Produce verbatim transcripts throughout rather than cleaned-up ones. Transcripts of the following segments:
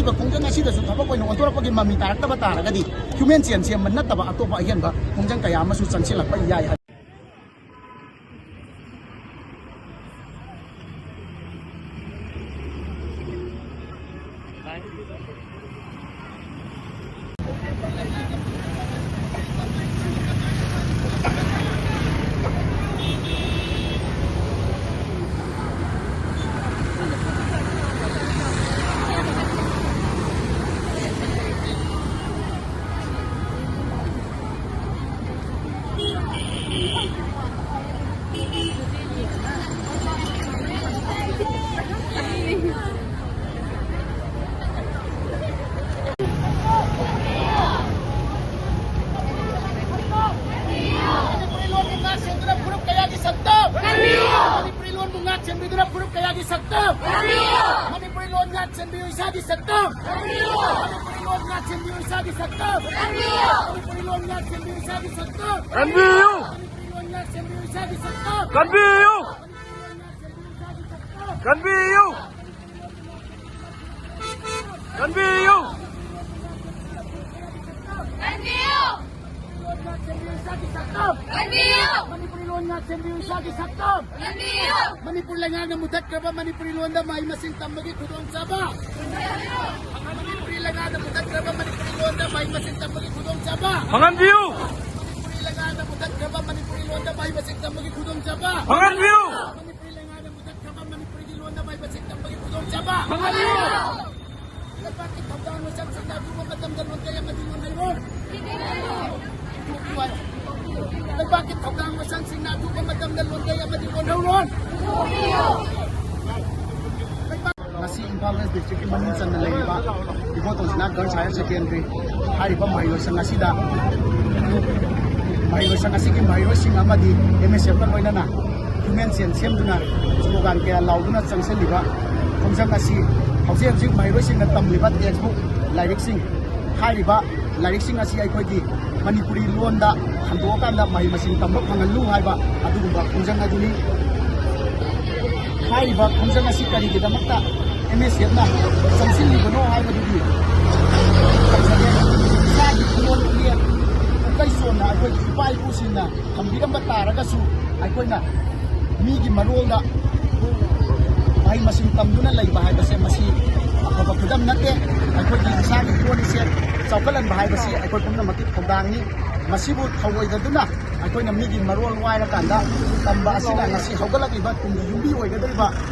ꯈꯣꯡꯖꯪ ꯑꯁꯤꯗꯁꯨ ꯊꯕꯛ ꯑꯣꯏꯅ ꯑꯣꯟꯊꯣꯔꯛꯄꯒꯤ ꯃꯃꯤ ꯇꯥꯔꯛꯇꯕ ꯇꯥꯔꯒꯗꯤ human chain ꯁꯦꯝꯕ ꯅꯠꯇꯕ ꯑꯇꯣꯞꯄ ꯑꯍꯦꯟꯕ ꯈꯣꯡꯖꯪ ꯀꯌꯥ ꯑꯃꯁꯨ ꯆꯪꯁꯤꯜꯂꯛꯄ ꯌꯥꯏ ꯍꯥꯏ꯫ ꯃꯅꯤꯄꯨꯔꯤ ꯂꯣꯟꯕꯨ ꯉꯥꯛ ꯁꯦꯟꯗꯨꯅ ꯐꯨꯔꯨꯞ ꯀꯌꯥꯒꯤ ꯁꯛꯇꯝ? ꯃꯅꯤꯄꯨꯔꯤ ꯂꯣꯟꯕꯨ ꯉꯥꯛ ꯁꯦꯟꯕꯤꯗꯨꯅ ꯐꯨꯔꯨꯞ ꯀꯌꯥꯒꯤ ꯁꯛꯇꯝ? ꯃꯅꯤꯄꯨꯔꯤ ꯂꯣꯟ ꯉꯥꯛ ꯁꯦꯟꯕꯤꯌꯨ ꯏꯁꯥꯒꯤ ꯁꯛꯇꯝ꯫ ꯃꯅꯤꯄꯨꯔꯤ ꯂꯣꯟ ꯉꯥꯛ ꯁꯦꯟꯕꯤꯌꯨ ꯏꯁꯥꯒꯤ ꯁꯛꯇꯝ꯫ ꯃꯅꯤꯄꯨꯔꯤ ꯂꯣꯟ ꯉꯥꯛ ꯁꯦꯟꯕꯤꯌꯨ ꯏꯁꯥꯒꯤ ꯁꯛꯇꯝ꯫ ꯀꯟꯕꯤꯌꯨ! ꯃꯅꯤꯄꯨꯔꯤ ꯂꯣꯟ ꯉꯥꯛ ꯁꯦꯟꯕꯤꯌꯨ ꯏꯁꯥꯒꯤ ꯁꯛꯇꯝ꯫ ꯀꯟꯕꯤꯌꯨ! ꯀꯟꯕꯤꯌꯨ! ꯀꯟꯕꯤꯌꯨ! ꯀꯟꯕꯤꯌꯨ! ꯀꯟꯕꯤꯌꯨ! ꯃꯅꯤꯄꯨꯔꯤ ꯂꯣꯟ ꯉꯥꯛ ꯁꯦꯟꯕꯤꯌꯨ ꯏꯁꯥꯒꯤ ꯁꯛꯇꯝ꯫ ꯀꯟꯕꯤꯌꯨ! ꯃꯅꯤꯄꯨꯔ ꯂꯩꯉꯥꯛꯅ ꯃꯨꯊꯠꯈ꯭ꯔꯕ ꯃꯅꯤꯄꯨꯔꯤ ꯂꯣꯟꯗ ꯃꯍꯩ ꯃꯁꯤꯡ ꯇꯝꯕꯒꯤ ꯈꯨꯗꯣꯡꯆꯥꯕ꯫ ꯃꯅꯤꯄꯨꯔꯤ ꯂꯩꯉꯥꯛꯅ ꯃꯨꯊꯠꯈ꯭ꯔꯕ ꯃꯅꯤꯄꯨꯔꯤ ꯂꯣꯟꯗ ꯃꯍꯩ ꯃꯁꯤꯡ ꯇꯝꯕꯒꯤ ꯈꯨꯗꯣꯡꯆꯥꯕ꯫ ꯐꯪꯍꯟꯕꯤꯌꯨ! ꯃꯅꯤꯄꯨꯔꯤ ꯂꯩꯉꯥꯛꯅ ꯃꯨꯊꯠꯈ꯭ꯔꯕ ꯃꯅꯤꯄꯨꯔꯤ ꯂꯣꯟꯗ ꯃꯍꯩ ꯃꯁꯤꯡ ꯇꯝꯕꯒꯤ ꯈꯨꯗꯣꯡꯆꯥꯕ꯫ ꯐꯪꯍꯟꯕꯤꯌꯨ! ꯃꯅꯤꯄꯨꯔꯤ ꯂꯩꯉꯥꯛꯅ ꯃꯨꯊꯠꯈ꯭ꯔꯕ ꯃꯅꯤꯄꯨꯔꯤꯒꯤ ꯂꯣꯟꯗ ꯃꯍꯩ ꯃꯁꯤꯡ ꯇꯝꯕꯒꯤ ꯈꯨꯗꯣꯡꯆꯥꯕ꯫ ꯐꯪꯍꯟꯕꯤꯌꯨ! ꯂꯩꯕꯥꯛꯀꯤ ꯊꯧꯗꯥꯡ ꯂꯣꯏꯁꯪꯁꯤꯡꯅ ꯑꯊꯨꯕ ꯃꯇꯝꯗ ꯂꯣꯟꯗꯩ ꯑꯃꯗꯤ ꯂꯣꯟꯍꯩꯔꯣꯏ꯫ ꯂꯩꯕꯥꯛꯀꯤ ꯊꯧꯗꯥꯡ ꯂꯣꯏꯁꯪꯁꯤꯡꯅ ꯑꯊꯨꯕ ꯃꯇꯝꯗ ꯂꯣꯟꯗꯩ ꯑꯃꯗꯤ ꯂꯣꯟꯍꯧꯔꯣꯏ꯫ ꯉꯁꯤ ꯏꯝꯐꯥꯜ ꯋꯦꯁ ꯗꯤꯁꯇ꯭ꯔꯤꯛꯀꯤ ꯃꯅꯨꯡ ꯆꯟꯅ ꯂꯩꯔꯤꯕ ꯏꯕꯣꯇꯣꯟ ꯁꯅꯥ ꯒꯔꯜꯁ ꯍꯥꯌꯔ ꯁꯦꯀꯦꯟꯗꯔꯤ ꯍꯥꯏꯔꯤꯕ ꯃꯍꯩꯂꯣꯏꯁꯪ ꯑꯁꯤꯗ ꯃꯍꯩꯂꯣꯏꯁꯪ ꯑꯁꯤꯒꯤ ꯃꯍꯩꯔꯣꯏꯁꯤꯡ ꯑꯃꯗꯤ ꯑꯦꯝ ꯑꯦꯁ ꯑꯦꯐꯀ ꯂꯣꯏꯅꯅ ꯍ꯭ꯌꯨꯃꯦꯟ ꯆꯦꯟ ꯁꯦꯝꯗꯨꯅ ꯁ꯭ꯂꯣꯒꯥꯟ ꯀꯌꯥ ꯂꯥꯎꯗꯨꯅ ꯆꯪꯁꯤꯜꯂꯤꯕ ꯈꯣꯡꯖꯪ ꯑꯁꯤ ꯍꯧꯖꯤꯛ ꯍꯧꯖꯤꯛ ꯃꯍꯩꯔꯣꯏꯁꯤꯡꯅ ꯇꯝꯂꯤꯕ ꯇꯦꯛꯁꯕꯨꯛ ꯂꯥꯏꯔꯤꯛꯁꯤꯡ ꯍꯥꯏꯔꯤꯕ ꯂꯥꯏꯔꯤꯛꯁꯤꯡ ꯑꯁꯤ ꯑꯩꯈꯣꯏꯒꯤ ꯃꯅꯤꯄꯨꯔꯤ ꯂꯣꯟꯗ ꯍꯟꯗꯣꯛꯑꯀꯥꯟꯗ ꯃꯍꯩ ꯃꯁꯤꯡ ꯇꯝꯕ ꯐꯪꯍꯜꯂꯨ ꯍꯥꯏꯕ ꯑꯗꯨꯒꯨꯝꯕ ꯈꯣꯡꯖꯪ ꯑꯗꯨꯅꯤ꯫ ꯍꯥꯏꯔꯤꯕ ꯈꯣꯡꯖꯪ ꯑꯁꯤ ꯀꯔꯤꯒꯤꯗꯃꯛꯇ ꯑꯦꯝ ꯑꯦꯁ ꯑꯦꯐꯅ ꯆꯪꯁꯤꯜꯂꯤꯕꯅꯣ ꯍꯥꯏꯕꯗꯨ ꯑꯩꯈꯣꯏꯅ ꯃꯤꯒꯤ ꯃꯔꯣꯜꯗ ꯃꯍꯩ ꯃꯁꯤꯡ ꯇꯝꯗꯨꯅ ꯂꯩꯕ ꯍꯥꯏꯕꯁꯦ ꯃꯁꯤ ꯑꯐꯕ ꯈꯨꯗꯝ ꯅꯠꯇꯦ꯫ ꯑꯩꯈꯣꯏꯒꯤ ꯏꯁꯥꯒꯤ ꯂꯣꯟ ꯏꯁꯦ ꯆꯥꯎꯈꯠꯍꯟꯕ ꯍꯥꯏꯕꯁꯤ ꯑꯩꯈꯣꯏ ꯄꯨꯝꯅꯃꯛꯀꯤ ꯊꯧꯗꯥꯡꯅꯤ꯫ ꯃꯁꯤꯕꯨ ꯊꯧꯑꯣꯏꯗꯗꯨꯅ ꯑꯩꯈꯣꯏꯅ ꯃꯤꯒꯤ ꯃꯔꯣꯜ ꯋꯥꯏꯔꯀꯥꯟꯗ ꯇꯝꯕ ꯑꯁꯤꯅ ꯉꯁꯤ ꯍꯧꯒꯠꯂꯛꯂꯤꯕ ꯇꯨꯡꯒꯤ ꯌꯨꯝꯕꯤ ꯑꯣꯏꯒꯗꯧꯔꯤꯕ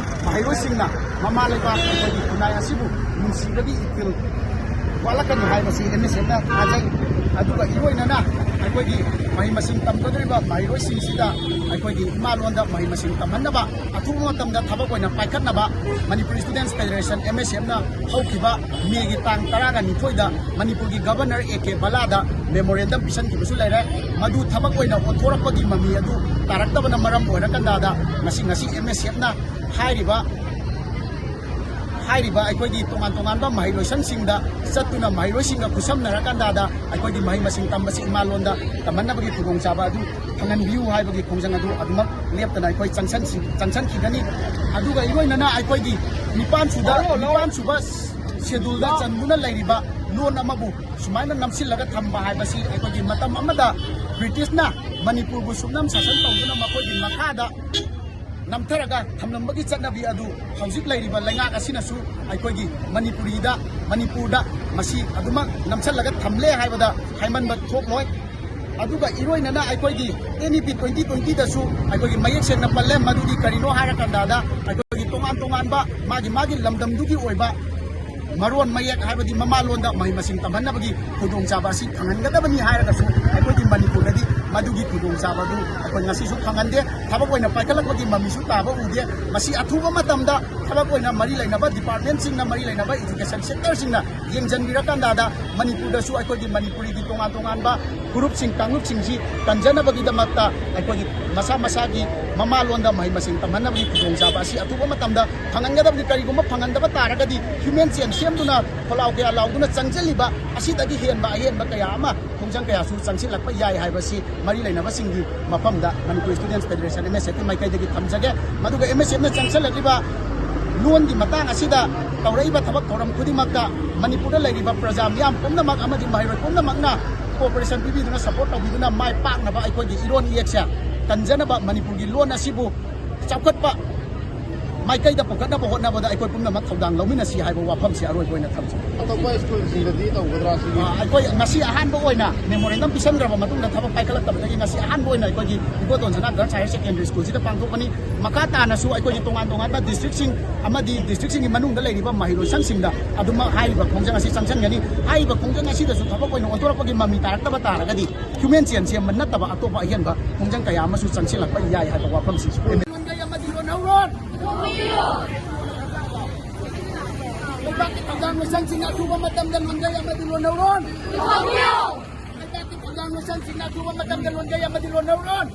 ꯃꯍꯩꯔꯣꯏꯁꯤꯡꯅ ꯃꯃꯥ ꯂꯩꯕꯥꯛ ꯑꯩꯈꯣꯏꯒꯤ ꯈꯨꯟꯅꯥꯏ ꯑꯁꯤꯕꯨ ꯅꯨꯡꯁꯤꯕꯒꯤ ꯏꯊꯤꯜ ꯋꯥꯠꯂꯛꯀꯅꯤ ꯍꯥꯏꯕꯁꯤ ꯑꯦꯝ ꯑꯦꯁ ꯑꯦꯐꯅ ꯊꯥꯖꯩ꯫ ꯑꯗꯨꯒ ꯏꯔꯣꯏꯅꯅ ꯑꯩꯈꯣꯏꯒꯤ ꯃꯍꯩ ꯃꯁꯤꯡ ꯇꯝꯒꯗꯧꯔꯤꯕ ꯃꯍꯩꯔꯣꯏꯁꯤꯡꯁꯤꯗ ꯑꯩꯈꯣꯏꯒꯤ ꯏꯃꯥ ꯂꯣꯟꯗ ꯃꯍꯩ ꯃꯁꯤꯡ ꯇꯝꯍꯟꯅꯕ, ꯑꯊꯨꯕ ꯃꯇꯝꯗ ꯊꯕꯛ ꯑꯣꯏꯅ ꯄꯥꯏꯈꯠꯅꯕ ꯃꯅꯤꯄꯨꯔ ꯏꯁꯇꯨꯗꯦꯟꯁ ꯐꯦꯗꯔꯦꯁꯟ, ꯑꯦꯝ ꯑꯦꯁ ꯑꯦꯐꯅ ꯍꯧꯈꯤꯕ ꯃꯦꯒꯤ ꯇꯥꯡ ꯇꯔꯥꯒ ꯅꯤꯊꯣꯏꯗ ꯃꯅꯤꯄꯨꯔꯒꯤ ꯒꯕꯔꯅꯔ ꯑꯦ ꯀꯦ ꯕꯂꯥꯗ ꯃꯦꯃꯣꯔꯦꯟꯗꯝ ꯄꯤꯁꯤꯟꯈꯤꯕꯁꯨ ꯂꯩꯔꯦ꯫ ꯃꯗꯨ ꯊꯕꯛ ꯑꯣꯏꯅ ꯑꯣꯟꯊꯣꯔꯛꯄꯒꯤ ꯃꯃꯤ ꯑꯗꯨ ꯇꯥꯔꯛꯇꯕꯅ ꯃꯔꯝ ꯑꯣꯏꯔꯀꯥꯟꯗ ꯉꯁꯤ, ꯉꯁꯤ ꯑꯦꯝ ꯑꯦꯁ ꯑꯦꯐꯅ ꯍꯥꯏꯔꯤꯕ, ꯍꯥꯏꯔꯤꯕ ꯑꯩꯈꯣꯏꯒꯤ ꯇꯣꯉꯥꯟ ꯇꯣꯉꯥꯟꯕ ꯃꯍꯩ ꯂꯣꯏꯁꯪꯁꯤꯡꯗ ꯆꯠꯇꯨꯅ ꯃꯍꯩꯔꯣꯏꯁꯤꯡꯒ ꯈꯨꯠꯁꯝꯅꯔꯀꯥꯟꯗ ꯑꯩꯈꯣꯏꯒꯤ ꯃꯍꯩ ꯃꯁꯤꯡ ꯇꯝꯕꯁꯤ ꯏꯃꯥ ꯂꯣꯟꯗ ꯇꯝꯍꯟꯅꯕꯒꯤ ꯈꯨꯗꯣꯡꯆꯥꯕ ꯑꯗꯨ ꯐꯪꯍꯟꯕꯤꯌꯨ ꯍꯥꯏꯕꯒꯤ ꯈꯣꯡꯖꯪ ꯑꯗꯨ ꯑꯗꯨꯃꯛ ꯂꯦꯞꯇꯅ ꯑꯩꯈꯣꯏ ꯆꯪꯁꯟꯁꯤ-, ꯆꯪꯁꯟꯈꯤꯒꯅꯤ꯫ ꯑꯗꯨꯒ ꯏꯔꯣꯏꯅꯅ ꯑꯩꯈꯣꯏꯒꯤ ꯅꯤꯄꯥꯟ ꯁꯨꯕ, ꯅꯤꯄꯥꯟ ꯁꯨꯕ ꯁꯦꯗꯨꯜꯗ ꯆꯟꯗꯨꯅ ꯂꯩꯔꯤꯕ ꯂꯣꯟ ꯑꯃꯕꯨ ꯁꯨꯃꯥꯏꯅ ꯅꯝꯁꯤꯜꯂꯒ ꯊꯝꯕ ꯍꯥꯏꯕꯁꯤ ꯑꯩꯈꯣꯏꯒꯤ ꯃꯇꯝ ꯑꯃꯗ ꯕ꯭ꯔꯤꯇꯤꯁꯅ ꯃꯅꯤꯄꯨꯔꯕꯨ ꯁꯨꯞꯅꯝ ꯁꯥꯁꯟ ꯇꯧꯗꯨꯅ ꯃꯈꯣꯏꯒꯤ ꯃꯈꯥꯗ ꯅꯝꯊꯔꯒ ꯊꯝꯂꯝꯕꯒꯤ ꯆꯠꯅꯕꯤ ꯑꯗꯨ ꯍꯧꯖꯤꯛ ꯂꯩꯔꯤꯕ ꯂꯩꯉꯥꯛ ꯑꯁꯤꯅꯁꯨ ꯑꯩꯈꯣꯏꯒꯤ ꯃꯅꯤꯄꯨꯔꯤꯗ, ꯃꯅꯤꯄꯨꯔꯗ ꯃꯁꯤ ꯑꯗꯨꯃꯛ ꯅꯝꯁꯤꯜꯂꯒ ꯊꯝꯂꯦ ꯍꯥꯏꯕꯗ ꯍꯥꯏꯃꯟꯕ ꯊꯣꯛꯂꯣꯏ꯫ ꯑꯗꯨꯒ ꯏꯔꯣꯏꯅꯅ ꯑꯩꯈꯣꯏꯒꯤ ꯑꯦꯟ ꯏ ꯄꯤ ꯇ꯭ꯋꯦꯟꯇꯤ ꯇ꯭ꯋꯦꯟꯇꯤꯗꯁꯨ ꯑꯩꯈꯣꯏꯒꯤ ꯃꯌꯦꯛ ꯁꯦꯡꯅ ꯄꯜꯂꯦ꯫ ꯃꯗꯨꯗꯤ ꯀꯔꯤꯅꯣ ꯍꯥꯏꯔꯀꯥꯟꯗ ꯑꯩꯈꯣꯏꯒꯤ ꯇꯣꯉꯥꯟ ꯇꯣꯉꯥꯟꯕ ꯃꯥꯒꯤ ꯃꯥꯒꯤ ꯂꯝꯗꯝꯗꯨꯒꯤ ꯑꯣꯏꯕ ꯃꯔꯣꯟ ꯃꯌꯦꯛ ꯍꯥꯏꯕꯗꯤ ꯃꯃꯥꯂꯣꯟꯗ ꯃꯍꯩ ꯃꯁꯤꯡ ꯇꯝꯍꯟꯅꯕꯒꯤ ꯈꯨꯗꯣꯡꯆꯥꯕ ꯑꯁꯤ ꯐꯪꯍꯟꯒꯗꯕꯅꯤ ꯍꯥꯏꯔꯒꯁꯨ ꯑꯩꯈꯣꯏꯒꯤ ꯃꯅꯤꯄꯨꯔꯗꯗꯤ ꯃꯗꯨꯒꯤ ꯈꯨꯗꯣꯡꯆꯥꯕ ꯑꯗꯨ ꯑꯩꯈꯣꯏ ꯉꯁꯤꯁꯨ ꯐꯪꯍꯟꯗꯦ꯫ ꯊꯕꯛ ꯑꯣꯏꯅ ꯄꯥꯏꯈꯠꯂꯛꯄꯒꯤ ꯃꯃꯤꯁꯨ ꯇꯥꯕ ꯎꯗꯦ꯫ ꯃꯁꯤ ꯑꯊꯨꯕ ꯃꯇꯝꯗ ꯊꯕꯛ ꯑꯣꯏꯅ ꯃꯔꯤ ꯂꯩꯅꯕ ꯗꯤꯄꯥꯔꯠꯃꯦꯟꯁꯤꯡꯅ, ꯃꯔꯤ ꯂꯩꯅꯕ ꯏꯖꯨꯀꯦꯁꯟ ꯁꯦꯛꯇꯔꯁꯤꯡꯅ ꯌꯦꯡꯁꯤꯟꯕꯤꯔꯀꯥꯟꯗ ꯃꯅꯤꯄꯨꯔꯗꯁꯨ ꯑꯩꯈꯣꯏꯒꯤ ꯃꯅꯤꯄꯨꯔꯤꯒꯤ ꯇꯣꯉꯥꯟ ꯇꯣꯉꯥꯟꯕ ꯒ꯭ꯔꯨꯞꯁꯤꯡ, ꯀꯥꯡꯂꯨꯞꯁꯤꯡꯁꯤ ꯀꯟꯖꯅꯕꯒꯤꯗꯃꯛꯇ ꯑꯩꯈꯣꯏꯒꯤ ꯃꯁꯥ ꯃꯁꯥꯒꯤ ꯃꯃꯥꯂꯣꯟꯗ ꯃꯍꯩ ꯃꯁꯤꯡ ꯇꯝꯍꯟꯅꯕꯒꯤ ꯈꯨꯗꯣꯡꯆꯥꯕ ꯑꯁꯤ ꯑꯊꯨꯕ ꯃꯇꯝꯗ ꯐꯪꯍꯟꯒꯗꯕꯅꯤ꯫ ꯀꯔꯤꯒꯨꯝꯕ ꯐꯪꯍꯟꯗꯕ ꯇꯥꯔꯒꯗꯤ ꯍ꯭ꯌꯨꯃꯦꯟ ꯆꯦꯟ ꯁꯦꯝꯗꯨꯅ ꯈꯣꯜꯂꯥꯎ ꯀꯌꯥ ꯂꯥꯎꯗꯨꯅ ꯆꯪꯁꯤꯜꯂꯤꯕ ꯑꯁꯤꯗꯒꯤ ꯍꯦꯟꯕ ꯑꯍꯦꯟꯕ ꯀꯌꯥ ꯑꯃ, ꯈꯣꯡꯖꯪ ꯀꯌꯥꯁꯨ ꯆꯪꯁꯤꯜꯂꯛꯄ ꯌꯥꯏ ꯍꯥꯏꯕꯁꯤ ꯃꯔꯤ ꯂꯩꯅꯕꯁꯤꯡꯒꯤ ꯃꯐꯝꯗ ꯃꯅꯤꯄꯨꯔ ꯏꯁꯇꯨꯗꯦꯟꯁ ꯐꯦꯗꯔꯦꯁꯟ, ꯑꯦꯝ ꯑꯦꯁ ꯑꯦꯐꯀꯤ ꯃꯥꯏꯀꯩꯗꯒꯤ ꯊꯝꯖꯒꯦ꯫ ꯃꯗꯨꯒ ꯑꯦꯝ ꯑꯦꯁ ꯑꯦꯐꯅ ꯆꯪꯁꯤꯜꯂꯛꯂꯤꯕ ꯂꯣꯟꯒꯤ ꯃꯇꯥꯡ ꯑꯁꯤꯗ ꯇꯧꯔꯛꯏꯕ ꯊꯕꯛ ꯊꯧꯔꯝ ꯈꯨꯗꯤꯡꯃꯛꯇ ꯃꯅꯤꯄꯨꯔꯗ ꯂꯩꯔꯤꯕ ꯄ꯭ꯔꯖꯥ ꯃꯤꯌꯥꯝ ꯄꯨꯝꯅꯃꯛ ꯑꯃꯗꯤ ꯃꯍꯩꯔꯣꯏ ꯄꯨꯝꯅꯃꯛꯅ ꯀꯣꯑꯣꯄꯔꯦꯁꯟ ꯄꯤꯕꯤꯗꯨꯅ ꯁꯄꯣꯔꯠ ꯇꯧꯕꯤꯗꯨꯅ ꯃꯥꯏ ꯄꯥꯛꯅꯕ ꯑꯩꯈꯣꯏꯒꯤ ꯏꯔꯣꯟ ꯏꯌꯦꯛꯁꯦ ꯀꯟꯖꯅꯕ, ꯃꯅꯤꯄꯨꯔꯒꯤ ꯂꯣꯟ ꯑꯁꯤꯕꯨ ꯆꯥꯎꯈꯠꯄ ꯃꯥꯏꯀꯩꯗ ꯄꯨꯈꯠꯅꯕ ꯍꯣꯠꯅꯕꯗ ꯑꯩꯈꯣꯏ ꯄꯨꯝꯅꯃꯛ ꯊꯧꯗꯥꯡ ꯂꯧꯃꯤꯟꯅꯁꯤ ꯍꯥꯏꯕ ꯋꯥꯐꯝꯁꯤ ꯑꯔꯣꯏꯕ ꯑꯣꯏꯅ ꯊꯝꯖꯒꯦ꯫ ꯑꯇꯣꯞꯄ ꯁ꯭ꯀꯨꯜꯁꯤꯡꯗꯗꯤ ꯇꯧꯒꯗ꯭ꯔꯥ ꯁꯤꯒꯤ? ꯑ, ꯑꯩꯈꯣꯏ ꯉꯁꯤ ꯑꯍꯥꯟꯕ ꯑꯣꯏꯅ memorandum ꯄꯤꯁꯟꯈ꯭ꯔꯕ ꯃꯇꯨꯡꯗ ꯊꯕꯛ ꯄꯥꯏꯈꯠꯂꯛꯇꯕꯗꯒꯤ ꯉꯁꯤ ꯑꯍꯥꯟꯕ ꯑꯣꯏꯅ ꯑꯩꯈꯣꯏꯒꯤ ꯏꯕꯣꯇꯣꯟ ꯁꯅꯥ Girls Higher Secondary School ꯁꯤꯗ ꯄꯥꯡꯊꯣꯛꯄꯅꯤ꯫ ꯃꯈꯥ ꯇꯥꯅꯁꯨ ꯑꯩꯈꯣꯏꯒꯤ ꯇꯣꯉꯥꯟ ꯇꯣꯉꯥꯟꯕ district ꯁꯤꯡ ꯑꯃꯗꯤ district ꯁꯤꯡꯒꯤ ꯃꯅꯨꯡꯗ ꯂꯩꯔꯤꯕ ꯃꯍꯩꯔꯣꯏꯁꯪꯁꯤꯡꯗ ꯑꯗꯨꯃꯛ ꯍꯥꯏꯔꯤꯕ ꯈꯣꯡꯖꯪ ꯑꯁꯤ ꯆꯪꯁꯤꯟꯒꯅꯤ꯫ ꯍꯥꯏꯔꯤꯕ ꯈꯣꯡꯖꯪ ꯑꯁꯤꯗꯁꯨ ꯊꯕꯛ ꯑꯣꯏꯅ ꯑꯣꯟꯊꯣꯔꯛꯄꯒꯤ ꯃꯃꯤ ꯇꯥꯔꯛꯇꯕ ꯇꯥꯔꯒꯗꯤ human chain ꯁꯦꯝꯕ ꯅꯠꯇꯕ ꯑꯇꯣꯞꯄ ꯑꯍꯦꯟꯕ ꯈꯣꯡꯖꯪ ꯀꯌꯥ ꯑꯃꯁꯨ ꯆꯪꯁꯤꯜꯂꯛꯄ ꯌꯥꯏ ꯍꯥꯏꯕ ꯋꯥꯐꯝꯁꯤ꯫ ꯂꯣꯟꯒꯩ ꯑꯃꯗꯤ ꯂꯣꯟꯍꯧꯔꯣꯟ! ꯂꯩꯕꯥꯛꯀꯤ ꯊꯧꯗꯥꯡ ꯂꯣꯏꯁꯪꯁꯤꯡꯅ ꯑꯊꯨꯕ ꯃꯇꯝꯗ ꯂꯣꯟꯒꯩ ꯑꯃꯗꯤ ꯂꯣꯟꯍꯧꯔꯣꯟ! ꯂꯩꯕꯥꯛꯀꯤ ꯊꯧꯗꯥꯡ ꯂꯣꯏꯁꯪꯁꯤꯡꯅ ꯑꯊꯨꯕ ꯃꯇꯝꯗ ꯂꯣꯟꯒꯩ ꯑꯃꯗꯤ ꯂꯣꯟꯍꯧꯔꯣꯟ!